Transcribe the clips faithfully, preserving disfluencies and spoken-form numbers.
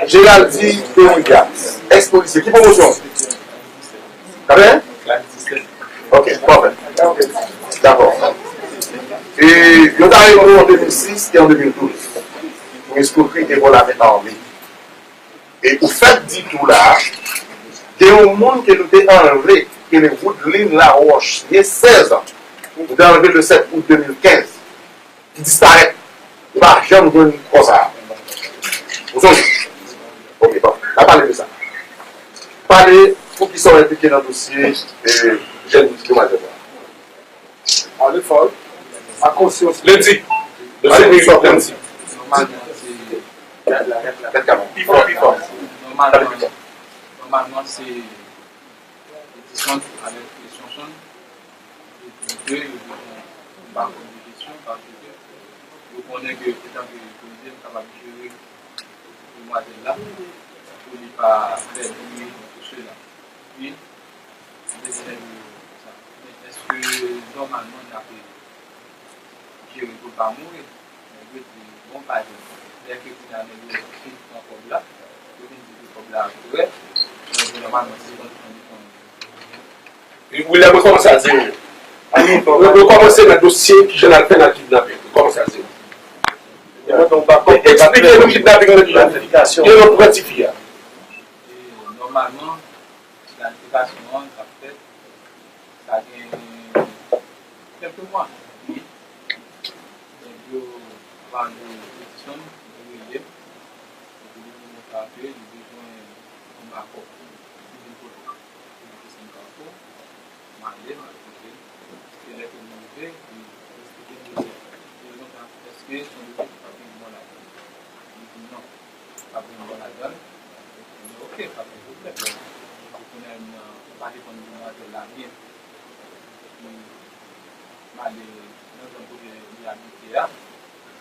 Geraldi Dewiga, ex polisye. Ki pwomosyon? Kaben? Ok, pafè. Dakò. E yo ta rele w an de mil sis e an de mil douz pou eskwokri e vòl a men ame. E ou fèk di tou la, gen yon moun ke nou te anlve, ki rele Woodlin Laroche, gen sèz an. Nou te anlve le sèt out de mil kenz. Ki disparèt. Yo pa janm jwenn kò sa a. Ou sonje? Ok, bon. N a pale de sa. Pale poukisa w enplike nan dosye, eh, jèn demwazèl la. Anlè fòl. A konsyans. Lendi. Lendi. Nòmalman, se. Pi fò, pi fò. Nòmalman, nòmalman, se Edison avèk Sonson. Yo di ke yo te fè yon bakòp de kesyon paske yo konnen ke etan ke polisye m kapab jere demwazèl la pou li pa pèdi sila. Epi, m te di nèg yo sa. Men èske nòmalman n ap jere pou l pa mouri? Nèg yo di, bon, pa di. Lè ke kounye a nèg yo fin pran kòb la, yo vin di ke kòb la prè, nèg yo nòmalman se konn konn li konn. William, rekòmanse a zewo. Rekòmanse nan dosye kijan n al fè nan kidnaping. Rekòmanse a zewo. Eksplike nou kidnaping nan kijan l fèt. Kijan nou pran tifi a. E, nòmalman, planifikasyon an, sa fèt, sa gen kèlke mwa. Nèg yo, anba non Edison, yo rele m. Epi li di m konsa ke li bezwen yon akò. Li vin kote m. Li di se m k ap fè. M ale, m al kote l. Se lè ke m rive, li esplike m dosye a. Li di konsa, èske se yon dosye ki pa gen mò ladan l? Li di non, pa gen mò ladan l. Li di ok, pa gen pwoblèm. Kounye a, m pa te konn demwazèl la byen. Epi, m ale nan zòn kote li abite a.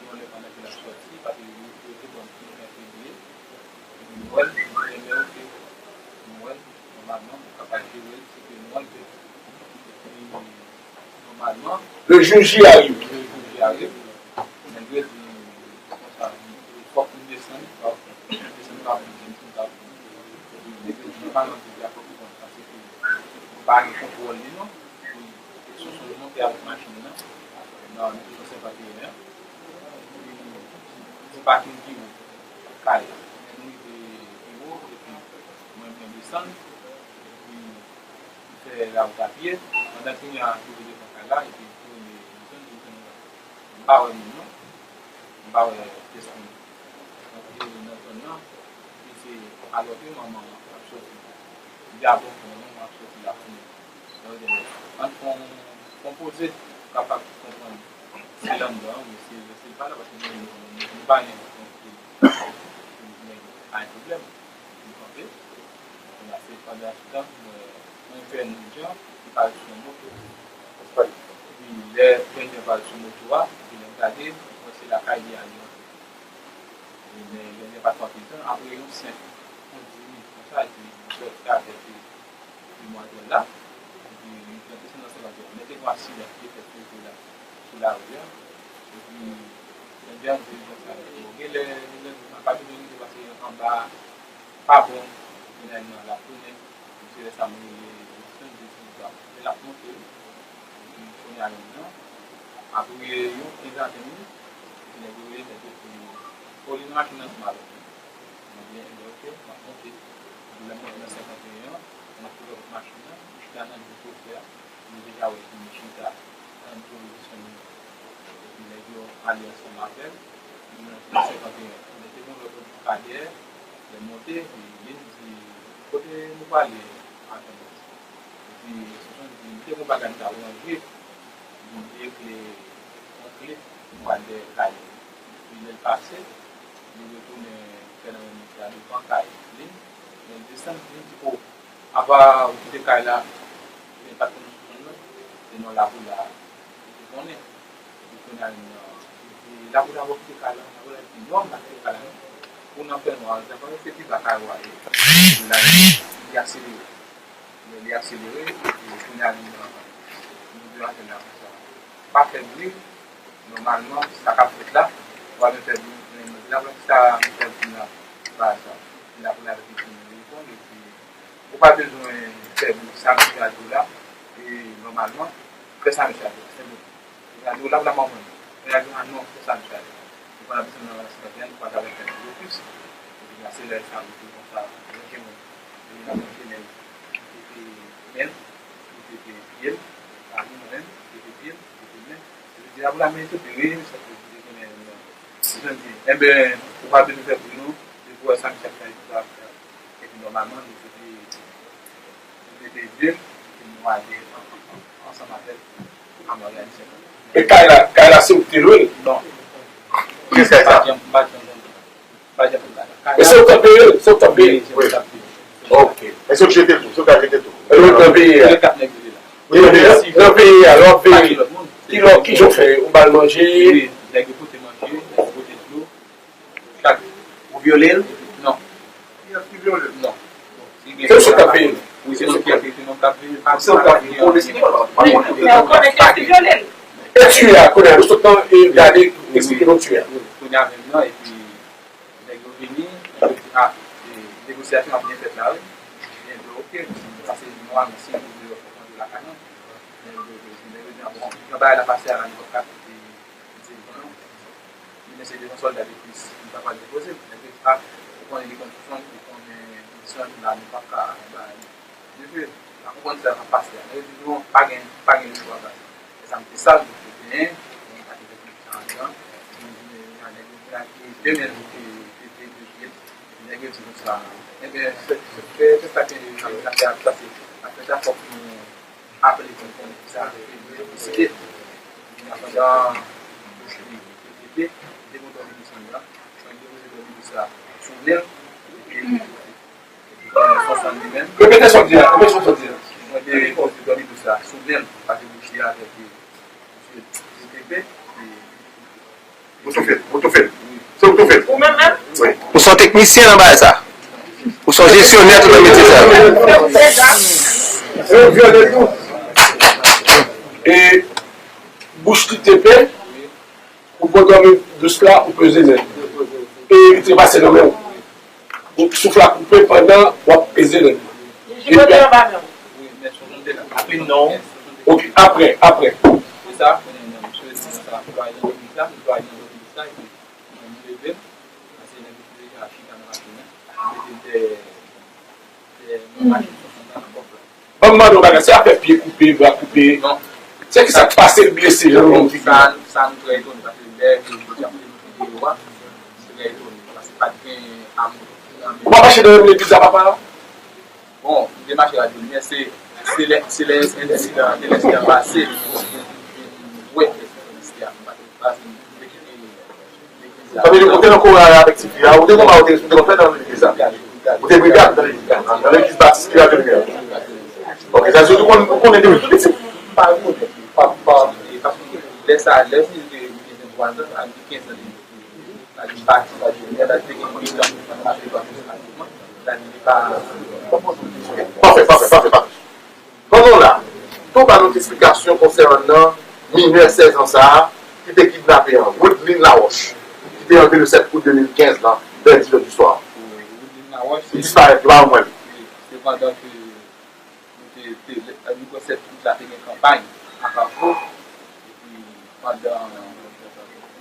Yon lè pandan ke l ap sòti, paske yo, yo te ban m yon lè fevriye. Epi m wè l, m di, ebyen, ok. M wè l, nòmalman, m kapab jere l, se ke nou anlve. Epi, nòmalman, le jour J arrive. Le jour J arrive, nèg yo di konsa, fòk m desann, fòk m desann pa pou m di m konsa. Epi, nèg yo di nòmalman, se Jacob ki konn, paske m pa gen kontwòl li, non. Epi, Sonson monte avèk machin nan, nan de san senkant e en an. Epi, se pa ki m pi wo kay la. Men nou rive pi wo, epi mwen, mwen desann, epi m fè lawout a pye. Pandan kounye a, m rive devan kay la, epi m rele Wilson, Wilson, m pa wè moun non. M pa wè pyès moun. Antre nan zòn nan, epi se alò ke manman an ap sòti. Li di a bon, manman an ap sòti la kounye a. Donk, ann fè yon, fè yon poze, kapab konprann si l anndan, wi, si l, si l pa la, paske nou, nou, nou pa gen, nou pa gen pwoblèm. Nou kanpe. Kounye a, se pandan se tan, mwen, mwen jwenn Jan ki parèt sou yon moto. Epi, lè jwenn Jan parèt sou moto a, epi lè m gade, mwen se lakay li a li antre. E men, jwenn Jan pa t kanpe tan, apre yon senk, yon dis minit konsa, epi m sòti avèk demwazèl la, epi li te nan senkant e en. Men te gen yon aksidan ki te fèt sou wout la, sou lari a. Epi, jwenn Jan di konsa, bon, genlè, genlè, m pa bezwen rive paske anba pa bon, kounye a nan la tounen. Epi se lè sa m rele Wilson, m di, "Bon, lè l ap monte, wi." Epi kounye a menm nan, apre yon kenz a ven minit, epi nèg yo rele m, nèg yo di, "O, li nan machin nan ansanm avèk nou." Mwen di, "Ebyen, ok, m ap monte." Epi lè m monte nan senkant e en an, mwen ap kouri avèk machin nan, m chita nan nivo chofè a, mwen deja wè li chita nan nivo Wilson. Epi nèg yo ale ansanm avè l, nou monte nan senkant e en. Men te gen yon lòt pa dèyè, lè m monte, epi li di, "Kote nou prale a Jandès?" Epi Sonson di, "M te gen yon bagay m ta ranje." Li bliye kle, yon kle, m pral dèyè kay li. Epi lè l pase, li retounen fè nan menm wout la devan kay li. Lè l desann, li di, "O, apa ou kite kay la?" Men pa t konn Sonson non, se non Lapoula li te konnen. Epi kounye a, li di, "Lapoula, apa ou kite kay la?" Lapoula di, "Non, m pa kite kay la non. Ou nan fènwa, sa pa se pi ba kay ou a ye." Epi la, li akselere. Lè li akselere, epi kounye a li nan, nou di atè la konsa. Pa fè bri, nòmalman, sa k ap fèt la, w ap fè bri. Laprès sa, m fè di la, se pa sa. Se laprès avèk yon telefòn, epi ou pa bezwen fè sa m di a di w la, e nòmalman, fè sa m di a di w la, senpleman. Gade w la, la mòmon. Gade w a non, fè sa m di a di w la. Ou pa bezwen nan restoran, ou pa bezwen fè blokis. Epi la, se lè sa, ou di konsa, ok, mwen. Epi la, mwen, te men, te, te, men, te, te, pye l, pa li, mwen menm, te, te, pye l, te, te, men. Epi di a pou la men, te, te, wi, sa, te, te, te, men, Ebyen, ou pa bezwen fè bri non. Depi w wè sa misye ap fè, epi nòmalman, nou te, nou te de, epi nou ale ansanm avè l, ansanm avè Ayisyen. E kay la, kay la se ou ki te lwe l? Non. Kiyès kay sa? Pa janm, pa janm, pa janm fè kay la. E se ou k t ap peye l? Se ou k t ap peye l? Wi, se mwen k t ap peye. Ok. E se ou k jete l tou? Se ou k al jete l tou? E lòt nan peyi a? Lè kat nèg yo te la. Nan peyi a, lè w ap veye, ki lè, ki jan w fè? Ou ba l manje? Wi, nèg yo pote manje, nèg yo pote dlo. Chak. Ou vyole l? Non. Non. Se misye k ap peye l? Wi, se mwen ki ap peye, se mwen k ap peye. Se ou k ap peye, ou konnen se ki pa, pa konnen. Men ou konnen se yo ki vyole l. E tiye a, kounye a, nou sot nan, e gade, eksplike nou tiye a. Wi, kounye a menm nan, epi nèg yo vini, nèg yo di, a, e, negosyasyon ap byen fèt la, wi. Ebyen, oke, pase nòmalman, si nou vle yo fè kontre lakay nou. Nèg yo, nèg yo di, a, bon, jan bagay la pase a la, nou p ap ka kite. Li se devan, li se devan sòlda de plis, li pa pral depoze l. Nèg yo di, a, ou konnen li konn sou sòl, li konnen kondisyon nou la, nou p ap ka bay li. Mesye, pa konprann sa k ap pase a. Nèg yo di, non, pa gen, pa gen lechwa baz. E sa m te sal, nou te genyen, nou pa te fè tout sa andan. Nou di, men, nèg yo di, a, demen, nou te, te, te, te, te, nèg yo di konsa. Ebyen, se, se, se, se sa ke afè a pase. Afè sa, fòk nou aple pou n konnen kisa nou deside. Pandan bouch li te trete, li te gon dòmi dous anndan, mwen te poze dòmi dous la sou nen l, epi li te trete. Epi pandan swasann li menm, repete sa w di a, repete sa w di a. Mwen te poze dòmi dous la sou nen l, paske bouch li avèk misye, misye te trete, epi Ou tou fèt, ou tou fèt. Se ou tou fèt. Ou menm menm? Wi. Ou se yon teknisyen nan bagay sa. Ou se yon jesyonè tou nan metye sa. Se ou vyole tou. E bouch li te ple, ou pran dòmi dous la, ou peze nen. E li trepase nan men w. Ou souf la koupe pandan w ap peze nen. Li jibode anba men w. Wi, men sou moun te la. Apre non. Ok, apre, apre. Se sa, konnen nan misye, se sa, pou al nan legliz la, pou al nan legliz la, epi mwen, m leve, pase nèg yo deja chita nan machin nan, m mete l dèyè, dèyè nan machin swasann nan, nan kòf la. Ban m mande w bagay, se afè pye koupe, bra koupe. Non. Se ki sa k pase l blese jan l di? Sa, sa nou trè etone, paske lè ke yo te ap fè nou deyò a, nou trè etone, paske pa t gen am nan men. Ou pa mache nan menm legliz la, papa? Bon, m te mache la dènye, se, se lè, se lè ensidan, se lè ensidan pase, m wè ensidan, m pa te, m pa te kite. Sa vle di, ou te nan koral avèk tifi a, ou te konn, ou te, ou te konn fè nan legliz la. Ou te brigad nan legliz la. Nan legliz batis ki la Delimyè. Ok, sa vle di, ou konn, ou konnen depi tou piti. Pa konnen, pa, pa. Lè sa, lè m te gen venntwa zan, a gen kenz zan, sa di batis la Delimyè, sa di te gen huit an, sa di pa. Pafè, pafè, pafè, pafè. Pandan w la, ke w ba nou ti esplikasyon konsènan minè sèz an sa a ki te kidnape an, Woodlyn Laroche, ki te anlve le sèt out de mil kenz lan, vè dis è di swa. Li disparèt, yo pa janm wè l. Se pandan ke nou te, te, nou kwè sèt out la te gen kanpay a Kafou, epi pandan,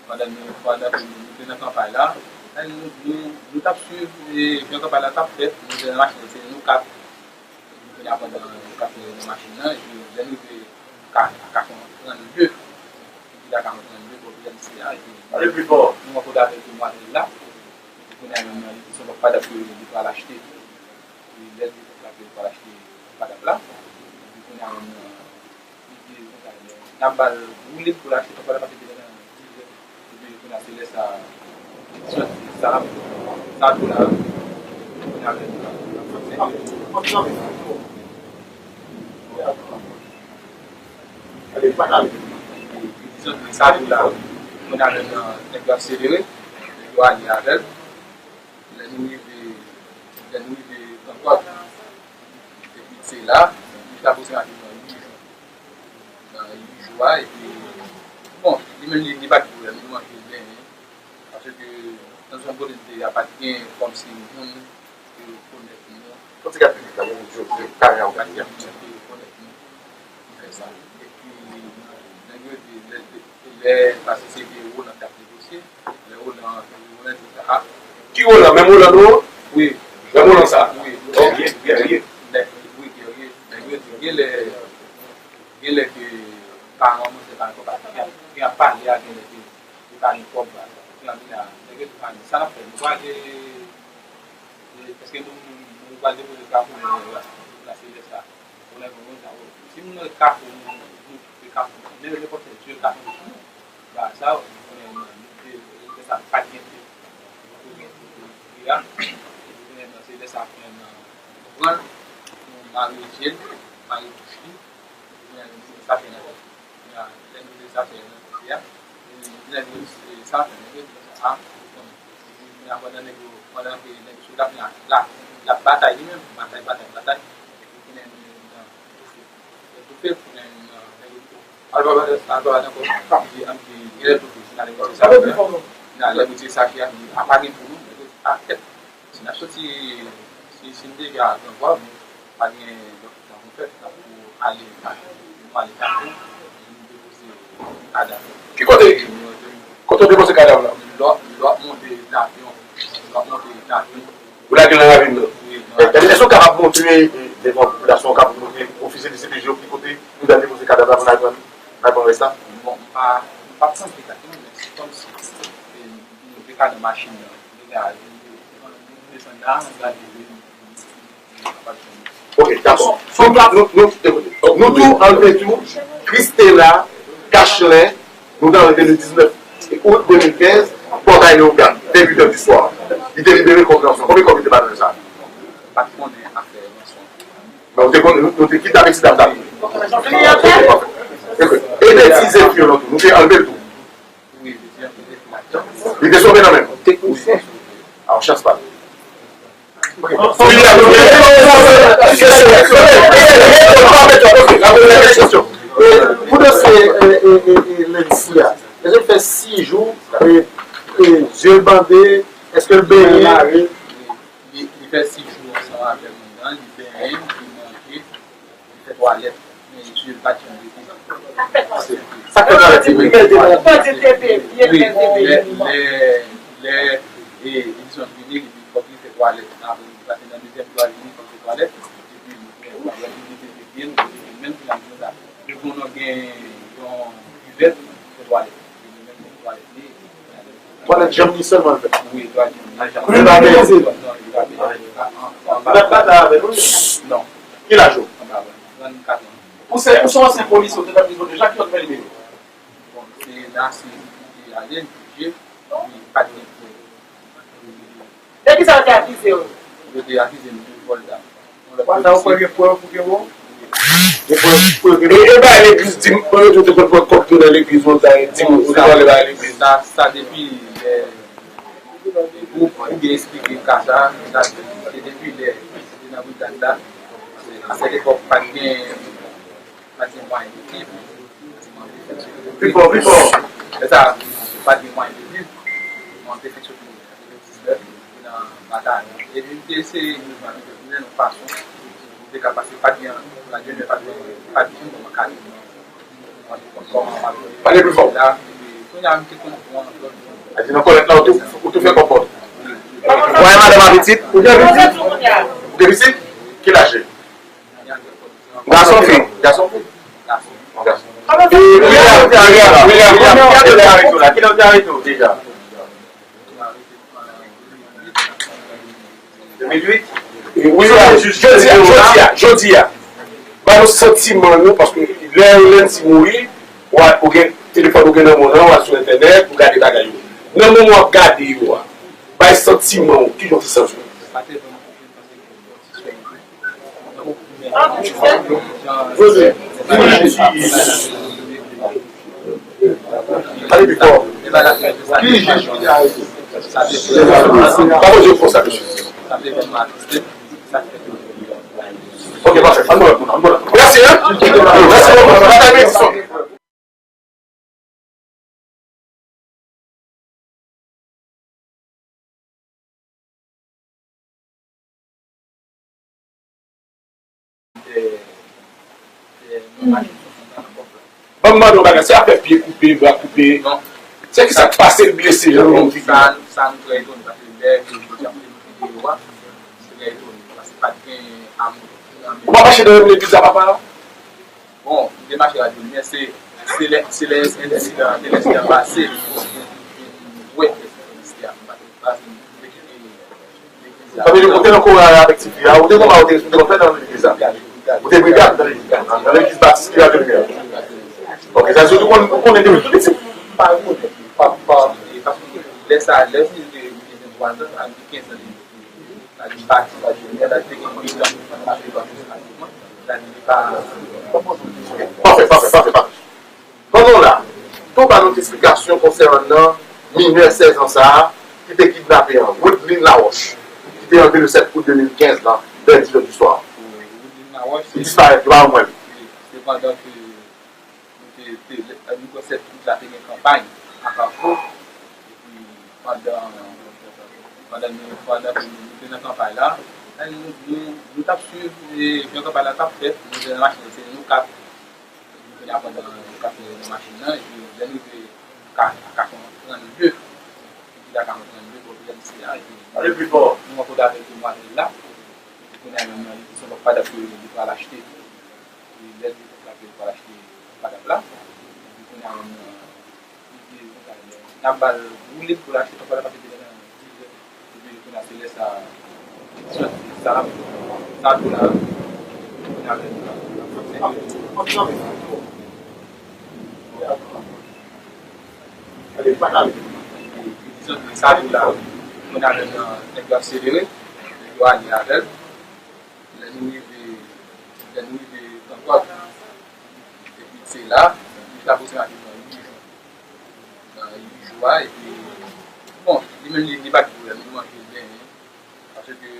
pandan nou, pandan ke nou te nan kanpay la, nou, nou, nou t ap swiv, e, jan kanpay la t ap fèt, nou te nan machin, se nou kat. Kounye a pandan nou t ap nan machin nan, epi lè nou rive ka, ka fè trannde, epi la ka fè trannde, bon, epi lè misye a, epi nou rankontre avèk demwazèl la, epi kounye a menm nan, li di se yon pòt padap ke li pral achte. Epi lè li di pòt la ke li pral achte padap la, epi kounye a menm nan, li di konsa, n ap ba l woule pou l achte pòt padap la, paske te nan dizèt. Epi kounye a se lè sa, sa, sa tou la, kounye a menm nan, sa tou la, kounye a menm nan, nèg yo akselere, nèg yo ale avè l. Lè nou rive, lè nou rive Kankòt, epi se la, li t apresentable nan uit jou. Nan uit jou a, epi, bon, li menm li, li pa t pwoblèm, li manje l byen, Paske nan zòn kote m te ye a, pa t gen kòmsi moun ki rekonèt nou. Yon ti gad piblik la, bon, yo, yo, kamera yo gade. Pa t gen moun ki rekonèt nou. Ki fè sa. Epi, nèg yo di, lè, lè, lè, paske se vye Roland k ap negosye, lè Roland, Roland di, a. Ki Roland? Menm Roland nou an? Wi. Menm Roland sa? Wi. Ok, Guerrier. Nèg, wi, Guerrier. Nèg yo di, gen lè, gen lè ke paran manzè pa gen kòb, gen, gen ap pale a, gen lè ke li pa gen kòb, kounye a, nèg yo di, sa n ap fè, nou pral, e, paske nou, nou, nou pral depoze kafou, nou, la, se lè sa. Ou lè bon, bon, sa, o, si moun nan kafou, nou, nou, nou, kafou, nou, nenpòt lè, Dye kafou, nou, ba, sa, ou konnen, nou, nou, nou, sa, pa t gen, nou, nou, nou, nou, nou, nou, se lè sa, konnen, nou, pran, nou, mare je l, mare bouch li, konnen, nou, sa fè nan tèt. Lè nou te sa fè nan kote a, lè nou te sa fè, nèg yo di, a, konnen, pandan nèg yo, pandan ke nèg yo sou la, la, la batay li menm, batay, batay, batay, epi konnen nou nan toufe. Lè toufe, konnen nèg yo, al pa, al pa ankò, epi, epi, lè toufe, se nan lè nou te sa fè, nan lè nou te sa fè, a pa gen pou nou, nèg yo, a tèt. Si n ap soti, si, si n deja nan Gran Gwav, nou pa gen lòt tan pou fè, tankou ale, nou ale Kafou, nou depoze kadav. Ki kote? Kote w depoze kadav la? Lè w ap monte lavyon, lè w ap monte lavyon. Ou lage nan ravin nan? Wi, nan ravin. Èske w kapab montre, eh, devan popilasyon, w kapab montre ofisye D C P J yo ki kote nou ta depoze kadav la pou n al pran, n al pran rès la? Bon, m pa, m pa santi egzakteman, men se kòmsi, eh, nou te ka nan machin nan. Ok, dakò. Nou, nou, nou, nou tou anlve tou, Christela Cachelin, nou te anlve de mil diznèf out de mil kenz, Pòtay Leyogàn, venntuit è di swa. Li te libere kòb ranson. Konbyen kòb li te ba nou sa? Pa t konnen afè ranson. Men ou te konnen, nou, nou te kidnape ti dam sa. E de ti zèf yo tou, nou te anlve l tou. Li te sove nan men nou. Teknisyen. A, yon chans pa l. Pou dosye, e, e, e, e, Lency a, èske l fè sis jou, e, e, je l bande, èske l benyen? Li, li fè sis jou ansanm avè moun nan, li benyen, li manje, li fè twalèt, men je l pa t janm rete. Sa k fè twalèt li benyen? Wi, lè, lè, lè, e, Edison vini, li di fòk li fè twalèt. Apre, li pase nan dezyèm twalèt, li fè twalèt, epi li fè twalèt, li mete pye l, li mete menm si l ap di konsa. Depi w gen yon kivèt, fè twalèt. Li menm fè twalèt li. Twalèt janm li sèlman l fè. Wi, twalèt janm li. Li pa benyen? Non, li pa benyen. Ou t ap batay avè l, wi? Non. Ki laj ou? Trannkat an. Ou se, ou se yon ansyen polisye, ou te fè prizon deja, ki lòt fè libere? Bon, se la, se, se ale, jije, li pa t gen prèv. De kisa yo te akize w? Yo te akize m de vòl dam. Pandan ou kwè gen prèv pou ke bon? Gen prèv pou ke bon. E, e bay legliz di m, mwen yo te konn pran kòb tou nan legliz, mwen ta di m, ou te vòlè bay legliz. Sa, sa depi lè, ou, ou byen eksplike ka sa, sa se depi lè, se nan brigad la, a sèt epòk pa t gen, pa t gen mwayen de viv. Pi fò, pi fò. Lè sa, pa t gen mwayen de viv. Mwen te fè soti de diznèf nan batay. Epi m te eseye jwenn yon fason pou m te ka pase, pa t gen, pa t gen, pa t gen, pa t gen yon kale. Pale pi fò. La, epi kounye a m te konn pran lòt. Sa di nan kòlèt la, ou tou, ou tou fè kòpòt. Ou wè madanm a pitit? Ou gen pitit? Ou gen pitit? Ki laj li? Gason, fi? Gason, fi? Yon gason. E William, William, William, William, kilè yo te arete w la? Kilè yo te arete w deja? De mil uit? William, jodi a, jodi a, jodi a, ba nou santiman nou, paske lè Lency mouri, ou a, ou gen telefòn ou gen nan men w lan, ou al sou entènèt, ou gade bagay yo. Nan moman w ap gade yo a, bay santiman w, kijan w te santi w? Pale pi fò. Ki jij ki te arete? Pa poze yo konsa, mesye. Ok, pafè. Ann bon, ann bon. Mèsi, hein? Mèsi bokou. Batay Benediksyon. machin sou sèn nan nan kòf la. Ban m mande yon bagay, se afè pye koupe, bra koupe. Non. Se ki sa k pase l blese jan l vin figi sa? Sa nou trè etone, paske lè ke jodi a pou nou figi yo a, nou trè etone, paske pa t gen amou nan men. Ou pa mache nan menm legliz la, papa? Bon, m te mache Radyo Limyè, se, se lè, se lè ensidan, se lè ensidan pase, m wè ensidan a, m pa te, m pa te kite legliz la. Sa vle di, ou te nan koral avèk ti fi a, ou te konn, ou te, ou te konn fè nan legliz la. Ou te brigad nan legliz la, nan legliz batis ki Radyo Limyè. Ok, sa vle di, ou konn, ou konnen depi tou piti. M pa konnen, pa, pa. E paske lè sa, lè m te gen venntrwa zan, ak kenz zan, Pafè, pafè, pafè, pafè. Pandan w la, pandan w ba nou ti esplikasyon konsènan minè sèz an sa a ki te kidnape an, Woodlyn Laroche, ki te anlve le sèt out de mil kenz la, vè dis è di swa. Li disparèt, yo pa janm wè l. Se pandan ke Nou te, te, nou kwè sèt out la te gen kanpay a Kafou. Epi pandan, pandan nou, pandan ke nou te nan kanpay la, nou, nou, nou t ap swiv, e, jan kanpay la t ap fèt, nou te nan machin, se nou kat. Epi kounye a pandan nou kat nan machin nan, epi lè nou rive ka, ka trannde, epi la ka trannde, bò P M C a, epi nou rankontre avèk demwazèl la, epi kounye a menm nan, li di se yon padap ke li pral achte. Epi lè l di konsa ke l pral achte padap la, epi kounye a menm nan, li di konsa, n ap ba l woule pou l achte padap la paske te nan dizèt. Epi kounye a se lè sa, sa, sa, sa tou la, kounye a menm nan, sa tou la, kounye a menm nan, nèg yo akselere, nèg yo ale avè l. Lè nou rive, lè nou rive Kanpòt, epi se la, li t ap rete rapidman uit jou. Nan uit jou a, epi, bon, li menm li, li pa t gen pwoblèm, li manje, l benyen. Paske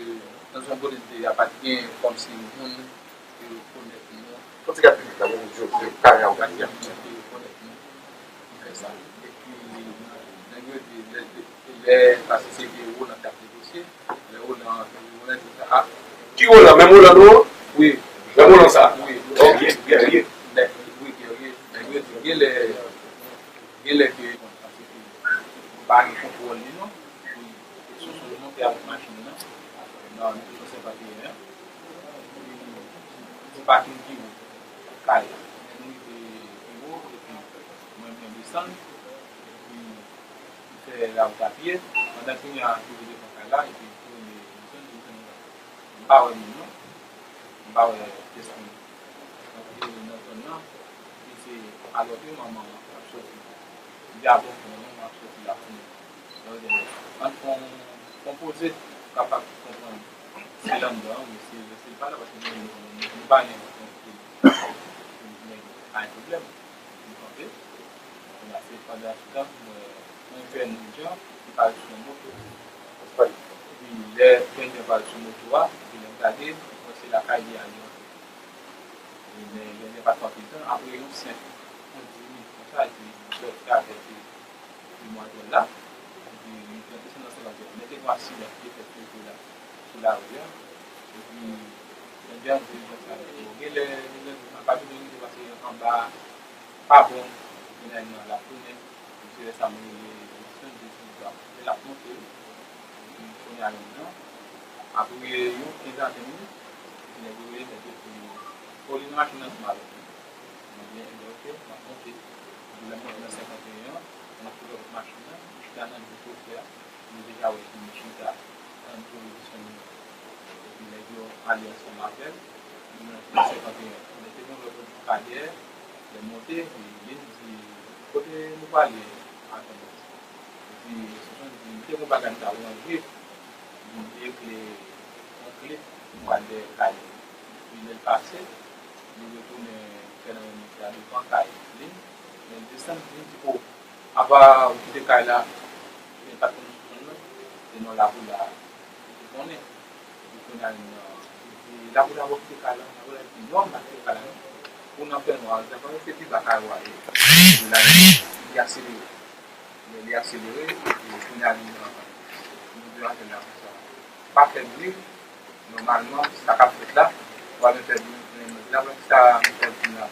nan zòn kote n te ye a, pa t gen kòmsi moun te rekonèt nou. Fò ti gad piblik la, pou yo, yo, kamera yo gade. Pa t gen moun te rekonèt nou. Li fè sa. Epi, nèg yo di, lè, lè, lè, paske se te Roland k ap negosye. Lè Roland, Roland di sa, a. Ki Roland? Menm Roland nou an? Wi. Menm Roland sa? Wi. Ok, Guerrier. Nèg, wi, Guerrier. Nèg yo di, genlè, genlè ke, bon, paske m pa gen kontwòl li non. Wi. Sou, sou monte avèk machin nan. Nan, nou te sou senkant e en an. Epi, se pa tou ki kay la. Lè nou rive pi wo, epi mwen, mwen desann. Epi, m fè lawout a pye. Pandan kounye a, m rive devan kay la, epi m tourne, m tourne, m tourne. M pa wè moun non. M pa wè pèsonn. M antre nan zòn nan, epi se alò ke manman an ap sòti. M di a bon, manman an ap sòti la pou nou. Ann fè yon, fè yon poze pou kapab konprann si l anndan an, men si, si l pa la, paske nou, nou, nou pa gen yon kote pou nou gen pwoblèm. Nou kanpe. Kounye a se pandan sou tan, mwen, mwen jwenn Jan ki pral sou yon moto. Epi lè jwenn Jan pral sou moto a, epi lè m gade, mwen se lakay li a li antre. E men Jan pa t pran pil tan, apre yon senk, yon dis minit konsa, epi m sòti avèk demwazèl la, epi nou te antre nan senkant e en. Men te gen yon aksidan ki te fèt sou wout la, sou lari a. Epi, nèg yo di konsa, bon, genlè, genlè, nou pa bezwen rele paske anba pa bon, kounye a l ap tounen. Epi se lè sa mwen rele Wilson, di, di, di, lè l ap monte, epi kounye a menm nan, apre yon kenz a ven minit, epi nèg yo rele, nèg yo di, o, li nan machin nan ansanm avèk nou. Mwen di, enben, oke, m ap monte. Epi lè m monte nan senkant e en an, m ap kote avèk machin nan, m chita nan nivo chofè a. Nou deja wè ke m chita nan pozisyon nou. Epi nèg yo ale ansanm avè l. Nou nan senkant e en. Lè te gen lòt moun ka dèyè, lè m monte, epi li di, kote nou prale a Tandans? Epi Sonson di, m te gen yon bagay m t ap ranje, li regle yon kle pou m pral dèyè kay li. Epi lè l pase, li retounen fè nan yon nèg la devan kay li, men l desann, li di, o, apa ou kite kay la, men pa t konn sou zòn nan, se nan Laboula, ou te konnen. Epi kounye a, li di, Laboula, ou kite kay la, Laboula di, non, m pa kite kay la, non. Ou nan fènwa, se pi ba kay ou a ye. Epi la, li akselere. Lè li akselere, epi kounye a, li nan, li nan demwazèl la konsa. Pa fè bri, nòmalman, sa k ap fèt la, w ap fè bri, men la, sa, m fè bri la.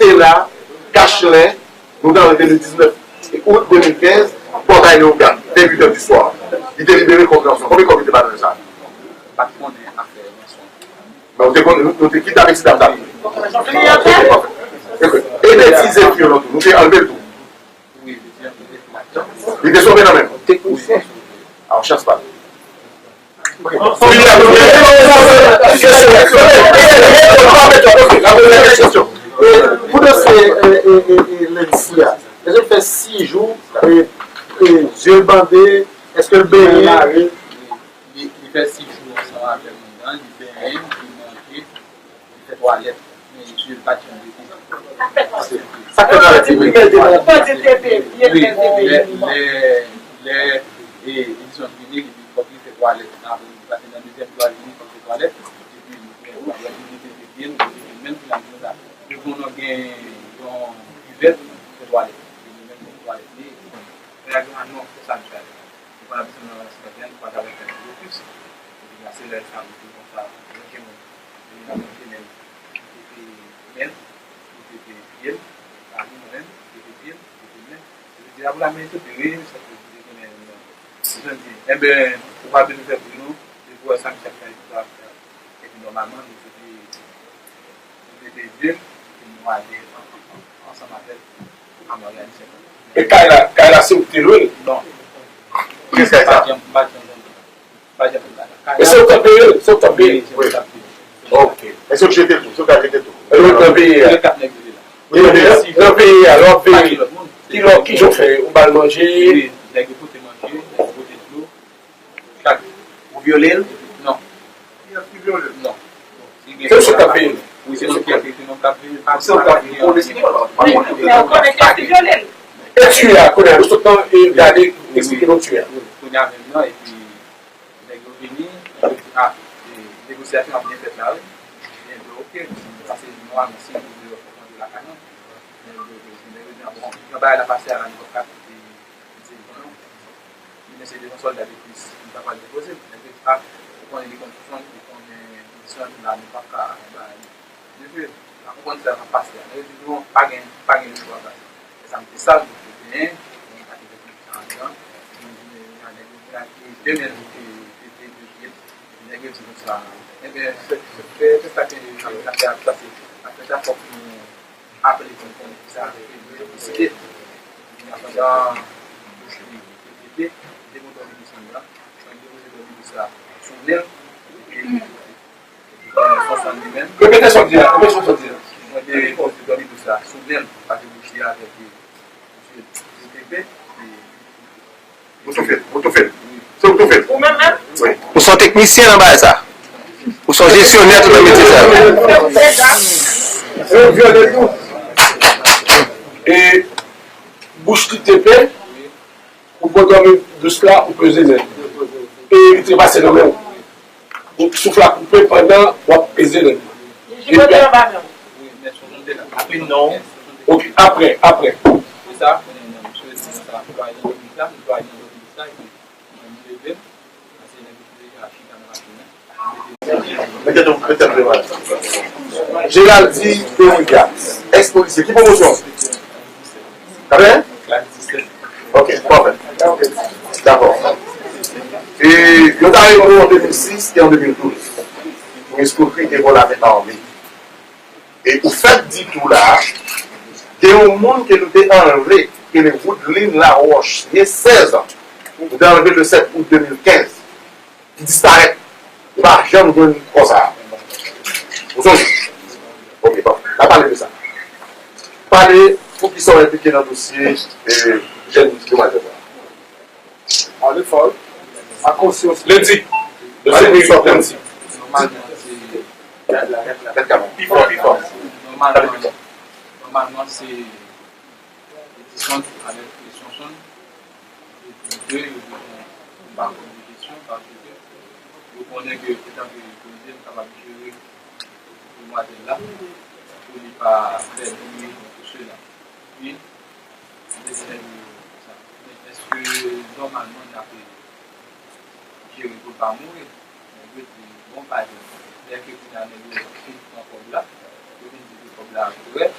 Stella Gachelin, nou te antre de diznèf out de mil kenz, Pòtay Leyogàn, vè uit è di swa. Li te libere kò Ganson. Konbyen kòb li te ba nou sa? M pa t konnen afè Ganson. Men ou te konn, nou te kidnape ti dam sa. Ok. E betize fi yo nan tou, nou te anleve l tou. Li te sove nan men nou. Teknisyen. A, yon chans pa nou. Pou dosye Lency a, èske l fè sis jou, zye l bande, èske l benyen? Li, li fè sis jou ansanm avè moun nan, li benyen, li manje, li fè twalèt, men zye l pa t janm rete. Sa k fè twalèt li benyen? Wi, lè, lè, lè, e, Edison vini, li di fòk li fè twalèt. Apre, li pase nan dezyèm, twazyèm, li fòk fè twalèt. Epi, li fè twalèt, li mete pye l, li mete men l, li al konsa. Yo konnen gen yon kivèt, fè twalèt. Li menm fè twalèt li, lè a gen non, se sa l fè. Li pa bezwen nan rèstoran, li pa t avèk fè blokis. Epi la, se lè sa, li di konsa, ranje men. Epi l ap ranje men l, li te peye men l, li te peye pye l, pa li mwen menm, li te peye pye l, li te peye men l. Epi di la, pou la men l te peye, sa te di, men, men, jan di, enben, ou pa bezwen fè bri non, se pou wè sa misye ap fè, sa ap fè. Epi nòmalman, nou te, nou te de, epi nou ale an- an- ansanm avè l, ann òganize. E kay la, kay la se ou ki te lwe l? Non. Ki kay sa? Pa janm, pa janm, pa janm. E se ou k t ap peye l? Se ou k t ap peye l? Wi, se mwen k t ap peye l. Ok. E se ou k jete l tou? Se ou k al jete l tou? E lòt nan peyi a? Lè kat nèg yo te la. Wi, nan peyi a, lè w ap veye, ki lè, ki jan w fè? Ou ba l manje? Wi, nèg yo pote manje, nèg yo pote dlo. Chak ou vyole l? Non. Kiyès ki vyole l? Non. Se misye k ap peye l? Wi, se misye k ap peye l. Se mwen k ap peye l. Se mwen k ap peye l. Ou konnen se ki pa konnen kiyès ki vyole l. E tiye a, kounye a, nou sot nan, e, gade, eksplike nou tiye a. Kounye a menm nan, epi nèg yo vini, nèg yo di, a, e, negosyasyon ap byen fèt la, wi. Ebyen, oke, paske nòmalman, si nou vle fòk manje lakay nou. Nèg yo di, a, bon, jan bagay la pase a la, nou p ap ka kite. Li di, bon, li men se devan sòlda de plis, li pa pral depoze l. Nèg yo di, a, ou konnen li konn sou sòl, li konnen kondisyon la, nou p ap ka bay li. Mesye, pa konprann sa k ap pase a. Nèg yo di, non, pa gen, pa gen lechwa, baz. E sa m te sal, nou te genyen, nou pa te fè konn sa andan. Nou di, men, nèg yo di, a, demen, nou te, te, te, te, te, nèg yo di konsa. Enben, se, se, se, se sa k gen de, sa, sa, sa, sa, se, apre sa, fòk nou, Apre li konn konnen ki sa ki te deside. Pandan bouch li te pete, li te gon dòmi dous li an, mwen te poze dòmi dous la sou nen l, epi li te pete. Son son li menm. Repete sa w di a, repete sa w di a. Mwen te poze dòmi dous la sou nen l, pase bouch li avèk li. Misye, li te pete, epi Ou toufe l, ou toufe l. Se ou toufe l. Ou menm menm? Wi. Ou se yon teknisyen nan bagay sa. Ou se yon jesyonè tou nan metye sa. Se ou vyole l tou. E bouch li te pe. Ou pran dòmi dous la, ou peze nèg. E li trepase nan men w. Donk, souf la koupe pandan w ap peze nèg. Li jibote anba men w. Wi, men sou tonte la. Ape non. Ok, apre, apre. Se sa, men, men, misye di sa, m pral nan legliz la, m pral nan legliz la, epi mwen, m leve m, pase nèg yo deja chita nan machin nan. Mete tou, mete tou, Géraldi de Williams, ex polisye. Ki pwomosyon? Kaben? Ok, pafè. Dakò. E yo ta rele w an de mil sis e an de mil douz pou eskwokri e vòl avèk ame. E ou fèk di tou la, gen yon moun ke nou te anlve, ke le Woodlin Laroche, gen sèz an. Nou te anlve le sèt out de mil kenz. Li disparèt. Li pa janm jwenn kò sa a. Ou sonje? Ok, bon. N a pale de sa. Pale poukisa w enplike nan dosye, eh, jèn demwazèl la. Pale fò. A konsyans. Lendi. Pale pli fò, lendi. Nòmalman, se... Pi fò, pi fò. Pale pi fò. Nòmalman, se Edison avèk Sonson. Yo di ke yo bezwen yon bakòp de jesyon paske yo konnen ke etan ke polisye, m kapab jere demwazèl la pou li pa pèdi tou sela. Epi, m te di nèg yo sa. Men èske nòmalman n ap jere pou l pa mouri? Nèg yo di, bon, pa di. Lè ke kounye a nèg yo fin pran kòb la, yo vin di ke kòb la korèk,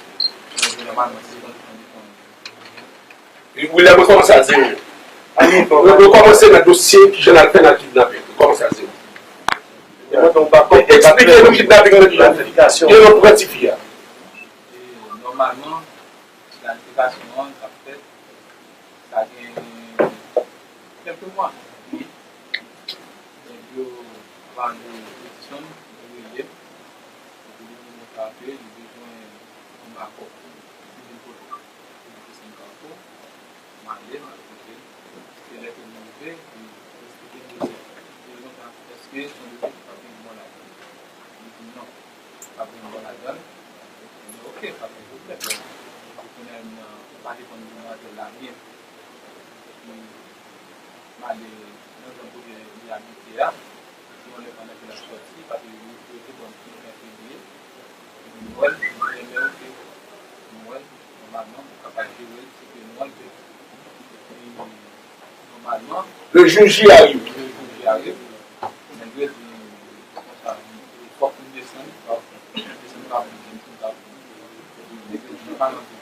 nèg yo nòmalman se konn konn li konn. William, rekòmanse a zewo. Rekòmanse nan dosye kijan n al fè nan kidnaping. Rekòmanse a zewo. Eksplike nou kidnaping nan kijan l fèt. Gen yon pran tifi a. E nòmalman, planifikasyon an, sa fèt, sa gen kèlke mwa. Nèg yo pale Edison, yo rele m. Epi li di nou sa ke li bezwen yon bakòp. Li vin kote m. Li di se m ka fè. M ale, m al kote l. Se lè ke m rive, li eksplike m dosye a. Li di konsa, èske se yon dosye ki p ap gen mò ladan l? Li di non, p ap gen mò ladan l. Li di ok, pa gen pwoblèm. Epi kounye a, m pa te konn demwazèl la byen. Epi m ale nan zòn kote li abite a. Yon lè pandan ke l ap sòti, paske yo, yo te ban m yon lè ke li ye. Epi m wè l, m renmen l, m wè l, nòmalman, m kapab jere l, se ke m wè l, epi nòmalman, le jour J arrive. Le jour J arrive, nèg yo di konsa, fòk m desann, fòk m desann pa pou m desann pa pou m. Epi nèg yo di nòmalman, se